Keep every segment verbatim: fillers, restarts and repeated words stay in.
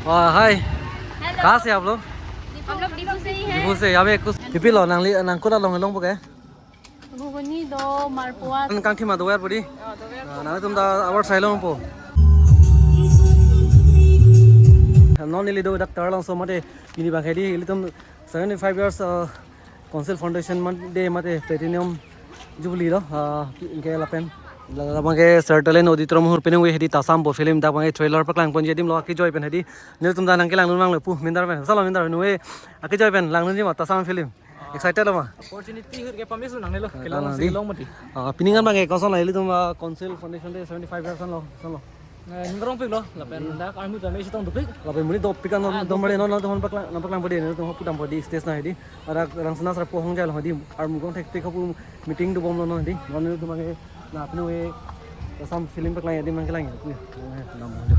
वाह, हाय। हेलो। कहाँ से आप लोग? हम लोग दीपू से ही हैं। दीपू से। यहाँ पे कुछ पीपी लो, nangli, nang kola long longpo ke? Ghugni do, marpuat. Nang kangthim ma do verpudi. Ah, nangtum ta award sai longpo. Non neli do dak Taralangso mate pini bang hedi, ilitum seventy-five years, uh, Council Foundation mate, mate Platinum Jubilee lo, ah, ke lapen. La, la, abangke Sir Talent Auditorium ahut penang we hedi Tasam bo film dak abangke trailer paklang ponji adim lo, akejoi pen hedi. Nelitum ta nangkelang dun vanglo pu, mintar pen. Salo mintar pen we akejoi pen lang dunji ma Tasam film. Excited lo ma? Opportunity ahut ke pame su nangnelo. Ah, kelang lang si di. Long mati. Ah, pining an abangke koson la ilitum, ah, Council Foundation Day seventy-five years anlo, koson lo? Eh, ning rongpik lo, lapen dak armu tame isi tong dopik. Lapen monit dopik an. Ah, dom mare dopik. Non, non, non paklang, non paklang pudi, non, non pudam pudi stage na hedi. Ada rang sana sar pohong jalo hedi, armu kong thektik hapu meeting dobom lo non hedi. Non nelitum abangke, na, pinu we, Tasam film paklang adim nangkelang ya, pu ya. Eh, nam jo.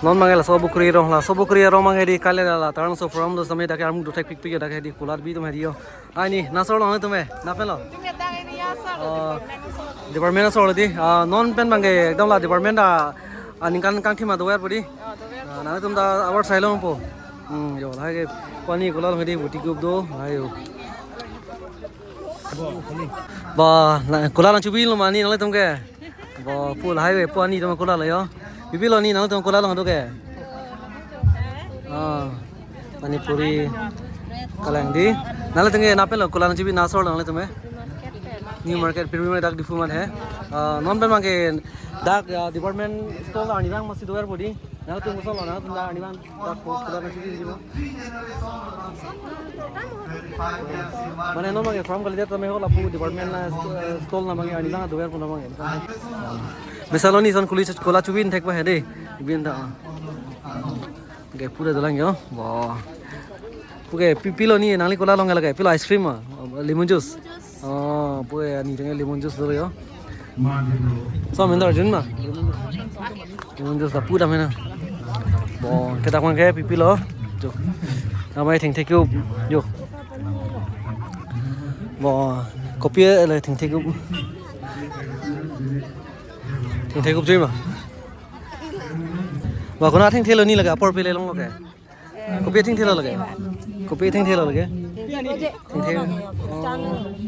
Non abangke laso Bukri arong, laso Bukri arong abangke hedi kali la, la Taralangso forum do same dak armu do thekpikpik dak hedi kolar bi atum hedi yo. Ani, nang asor lo nangtum ke? Nang pen lo? Tum ya dak ini ya asor lo, oh, department asor lo. Department asor lo di. Ah, non pen abangke ekdom la department a, aningkan kangthim ma do verpudi. Oh, do ver. Ah, nangtum ta award sai longpo. Hmm, yo, lahai ke pani kola long hedi buti gup do, lahai yo. Ba, na, kola nangchobilo ma ni nangtum ke? Bo, pu lahai we, pu ani atum kola lo yo. Pipilo ni nangtum kola long do ke? Ah, pani puri kalang di. Nangtum ke nang pen lo kola nangchobi, nang asor lo nangtum ke? New Market, Pirpiri dak Diphu mate he. Ah, non pen abangke dak, ah, department store arni abang masi do verpudi. Nangtum koson lo, nangtum dak arni abang dak ko kola nangchobi di ma? Mane non abangke from kali tame ho lapu department la, eh, stall na abangke arni abang do verpo na abangke. Mesa lo ni son kuli kola chobin thekpo hedi. Bin ta. Ke pura dolang yo. Bo. Pu ke pi, pilo ni nangli kola long lake. Pilo ice cream ma? Lemon juice. Oh, pu ke ani tenge lemon juice do yo. So, minta arjun ma. Lemon juice ta pu dam na. Bo, kita kwan ke pipilo. Jo. Namai thengthek yo. Jo. Bo, kopi le thengthek yo. Thengthek yo jo ma. Bo, kona thengthek lo ni lake, apor pile long lake. Kopi thengthek lo lake. Kopi thengthek lo lake. Thengthek. Oh,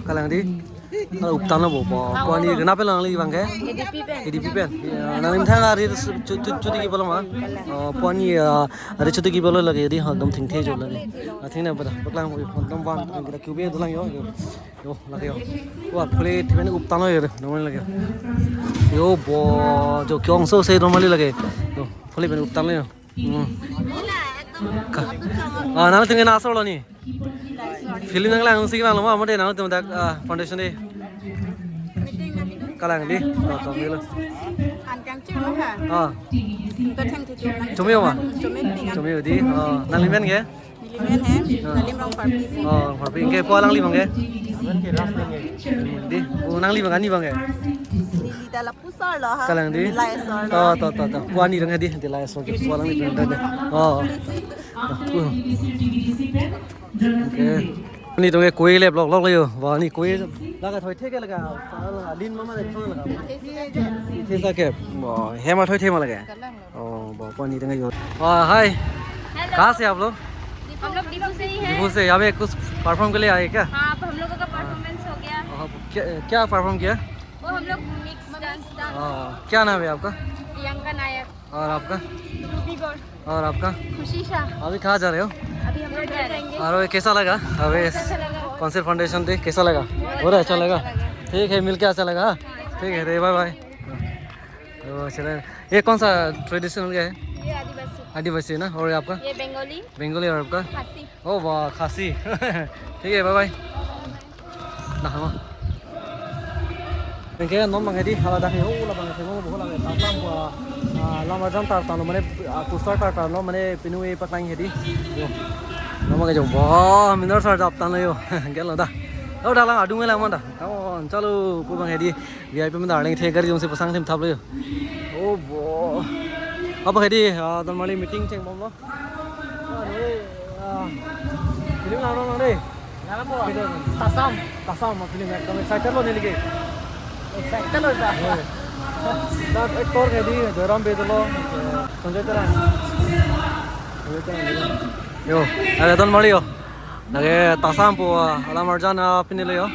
kalang di. Ala uptan lo bo, bo. Pu ani kena pelang li abangke? A D P pen. A D P pen. Ya, nangli methang ari chu-, chu-, chuti kipo lo ma? Oh, pu ani, ah, ari chuti kipo lo lake di, ekdom thengthek jo lake. Ah, thengna pada, paklang bo, ekdom van, kita kube dolang yo, yo. Yo, lake yo. Wah, phule thimen uptan lo yo, normal lake. Yo, bo, jo kyong so se normal lake. Yo, phule pen uptan lo yo. Hmm. Ka-, ah, nangtum ke nang asor lo ni? Film nanglang si vanglo ma, mate nangtum dak, ah, foundation day. Kalang di, oh, to milo. An kangchir lo ha. Ah. Tum ta thengthek chum nang. Chomeo ma? Chomeo di. Chomeo di. Oh, nangli men ke? Neli men he. Ah. Neli men Rongparpi. Oh, Rongparpi. Ke pu alangli abangke? Di. Oh, nangli abang, ani abangke? Neli ta lapu asor lo ha. Kalang di? Neli la asor lo. To, to, to, to. Pu ani rang di, neli la asor ke. Pu alangli rang di. Oh. Pu. Okay. Ni tong ke koi le block block le yo. Wah, ni koi lake thoi thek lake. Lin mama le thoi lake. Thesa ke. Wah, hema thoi thema lake. Oh, bo, pani tong ke yo. Wah, hi. Hello. कहाँ से आप लोग? हम लोग दीपू से ही हैं। दीपू से। यहाँ पे कुछ परफॉर्म के लिए आए क्या? हाँ, अब हम लोगों का परफॉर्मेंस हो गया। हाँ, क्या, क्या परफॉर्म किया? वो हम लोग मिक्स डांस था। हाँ, क्या नाम है आपका? प्रियंका नायक। और आपका? रूबी गौर। और आपका? खुशी शाह। अभी कहाँ जा रहे हो? अभी हम लोग घर जाएंगे। और ये कैसा लगा अभी? अच्छा लगा। कौन से फाउंडेशन डे कैसा लगा? बहुत अच्छा लगा। ठीक है, मिलके अच्छा लगा। ठीक है, रे, बाय बाय। ओ, चले। ये कौन सा ट्रेडिशनल का है? ये आदिवासी। आदिवासी ना? और आपका? ये बंगाली। बंगाली। और आपका? खासी। ओ वाह, खासी। ठीक है, bye bye. Nah, ma. Anke non bang hedi, hala dak he, oh, labang he, oh, boho lage, taplam po, ah, Lamarjan tartan lo, mane, ah, poster tartan lo, mane, pinu e paklang hedi. Yo. Non bang ke jo, wah, minar sar dap tan lo yo. Gelo da. Oh, dalang adung lang man da. Oh, chalo, pu bang hedi. V I P man darling the gari jong si pasang thim thap lo yo. Oh, bo. Apa hedi, ah, don mali meeting chengbom lo. Ah, ni, ah, film lang nang dei. Nang po. Tasam. Tasam, ah, film ekdom excited lo neli ke. Excited lo ta. Dak actor ke dei, Joyram Bey dolo, Sanjay Terang. Sanjay Terang dolo. Yo, lake don mali yo. Lake Tasam po, ah, Lamarjan, ah, pini lo yo.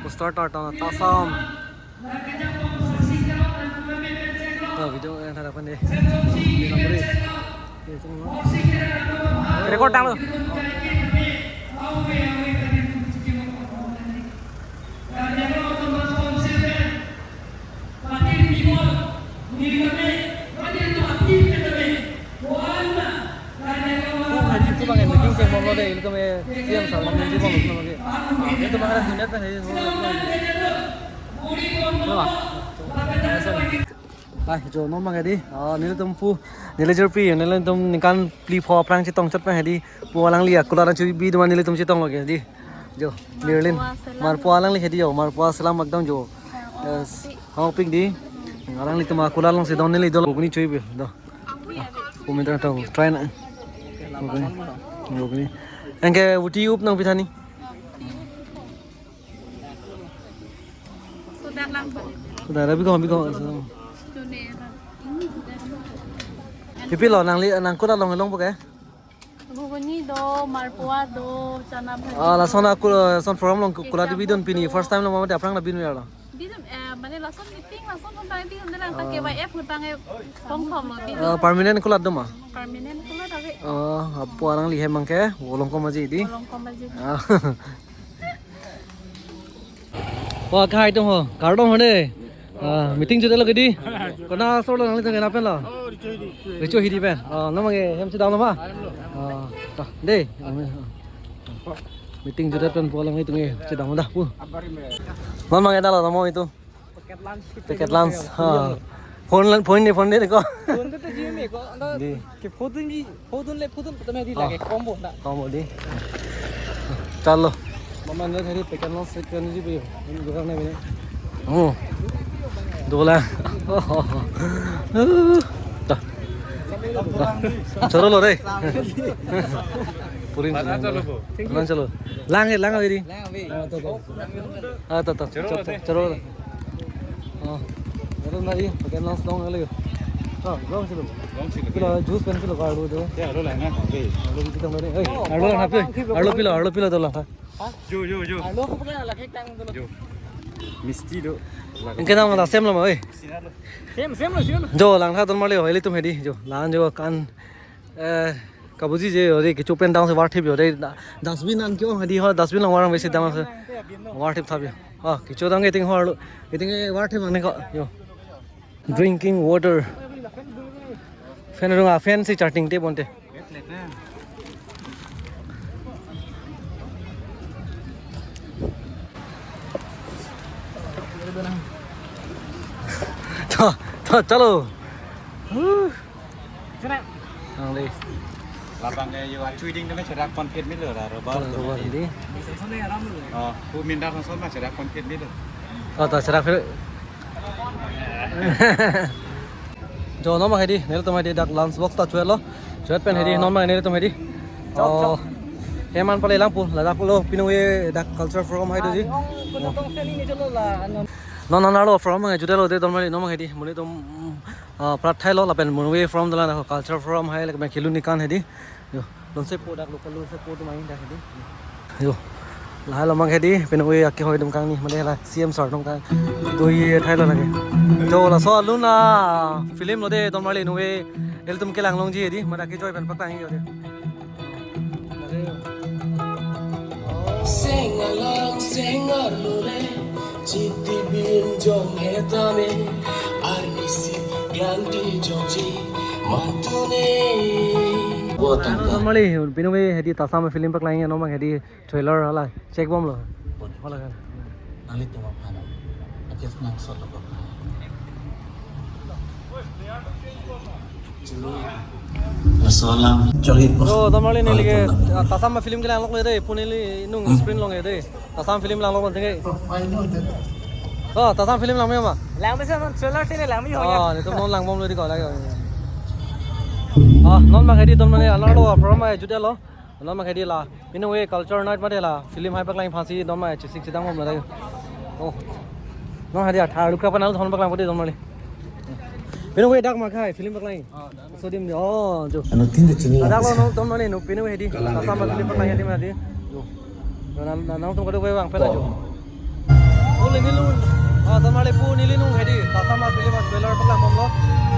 Poster tartan Tasam. To video yang tadi apa nih? Record dang lo. Itu bang meeting sih mau lo deh, itu kami siang sama meeting mau lo lagi. Itu bang ada dunia kan ini. Hai, jo non bang hedi. Ah, nelitum pu, neli jirpi, nelitum ningkan phli pho aphrang chetong chot pen hedi. Pu alangli akulat nangchebi duma nelitum chetong lo ke hedi. Jo, Merlin. Marpo alangli hedi jo, marpo selam ekdom jo. Yes. Hoping dei. Alanglitum akulat alongsi don neli dolo bukni chebi do. Komentar tau, try na. Bukni. Anke uti up nangpi tha ni. Sudah lang po. Sudah, rabi ko, rabi ko. Tune lang. Pipi lo, nangli, nang kulat along, along po ke? Ghuguni do, marpoa do, chana bhaji. Ah, lason aku, lason forum along kulat bidun pini. First time lo mama aphrang la bidun ya lo. Bidun, eh, mane lason meeting, lason hontang bidun lang, ta K Y F hontang e pong thom lo bidun. Ah, permanent kulat do ma? Permanent kulat ave. Ah, apo alangli hem bang ke, Volongkom Aji dei. Volongkom Aji. Ah. Wah, kahai atum ho, kardom ho dei. Ah, meeting jut lo ke dei. Konat asor lo nanglitum ke lapen lo? Recho Hidi pen. Ah, non bang ke hem chedam lo ma? Ah, ta, dei. Meeting jut pen pu alanglitum ke chedam da pu. Non bang ke da lo mo itu. Packet lunch. Packet lunch. Ha. Phone lan, phone ni, phone ni ko. Phone to to ji me ko. Anda dei. Ke phone ji, phone le phone to me dei lage combo da. Combo dei. Chalo. Mama ne thari packet lunch se kan ji be. Ini dukan na bine. Oh. Dola. Ta. Ta. Choro lo dei. Purin. Chalo. Lang, lang, lang, dei. Ah, ta, ta. Choro, choro, choro. Oh. Aro nari, pakai nang stong kali. Ah, gom silo. Gom silo. Pilo, juice pen pilo, arlo do. Ya, arlo lang na. Eh, arlo lang na, pe. Arlo pilo, arlo pilo dolang ta. Jo, jo, jo. Arlo ko pakai lagi tang dulu. Jo. Misti do. Anke nang mala sem lo ma, eh. Sem, sem lo, sem lo. Jo, lang tha ton mali, ilitum hedi, jo. Lang jo kan. Eh, kabuji je, ore kecho pen dang se war thip jo, ore da-, dustbin an kyo, hedi ho, dustbin lang war besi dang se war thip thap jo. Ah, kecho dang iting ho, iting war thip ang ne ko, jo. Drinking water. Fan rung a, fan si charting te bonte. To, to, chalo. Huh. Nang dei. Labang ke yo achui ding tame cherak pon phet milo ra, rubber. Rubber dei. Oh, pu minda son son ma cherak pon phet milo. Oh, to cherak phet. Jo, non bang hedi, nelitum hedi dak lunch box ta chuet lo. Chuet pen hedi, non bang nelitum hedi. Oh. Heman pale lang pu, ladak pulo, pinu e dak culture forum hai doji. Non, non, arlo forum hai, jute lo dei, don mali, non bang hedi, monit atum, ah, prat thai lo, lapen monit atum forum dolang, culture forum hai, lapen kelu nikan hedi. Jo, longse po dak local longse po atum ahin dak hedi. Jo. Lahai lo abang hedi, penang ave akehoi atum kangni, mane la C M sir atum kangdoi thailo lake. Jo laso alun a film lo de, don marli nove, ilitum kelang longji hedi, mane akejoi pen paklang jo de. Seng alang seng arlo le, chiti bin jong hetame, arnisi klangti jongji mantune. Don marli, penang ave hedi Tassam film paklang, non abang hedi trailer hala check bomlo. Hala kan. Nanglitum aphan adjust nang sot ko. Laso alam choli. Oh, don marli neli ke, ah, Tassam film kelang lok le de, pu neli nung screen along de. Tassam film lang lok tingke. Oh, Tassam film lang me ma? Lang mesen trailer tine lang mi ho ya. Oh, nelitum non lang bomlo di ko lake. Ah, non abang hedi don marli alarlo from ai jut lo. Non abang hedi la, penang ave culture night mate la film hai paklang aphansi don marli chesik chedang bomlo de. Oh. Non hedi athar lukra panal thon paklang pute don marli. Penang ave dak ma khai film paklang. Sodim de, oh, jo. Ano tin de chini. Dak lo non don marli non penang ave hedi. Tassam film paklang hedi mati. Jo. Nang nang nangtum kadokave vang pela jo. Pu neli nung, ah, don marli pu neli nung hedi Tassam film trailer paklang bomlo.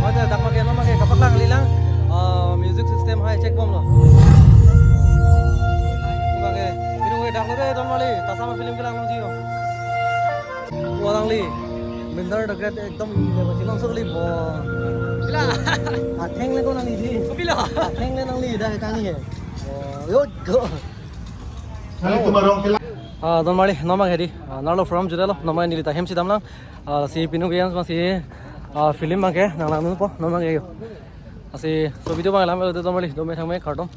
Mate dak make non make kapaklang kalilang, ah, music system hai check bomlo. Pu make, penang ave dak lo de don marli, Tassam film kelang longji ho. Pu alangli, Minder the Great ekdom le basi long sokli bo. Pila? Atheng le ko nangli di. Ko pila? Atheng le nangli dak kangni he. Oh, yo go. Halo, tumarong kila. Ah, don marli, non abang hedi. Ah, nanarlo from jut lo, non abang neli ta hem si damlang. Ah, si penang ave abang si, ah, film abang ke nang langdunpo, non abang ke jo. Lasi, so video abang lam lo de don marli, dome thangme kardom.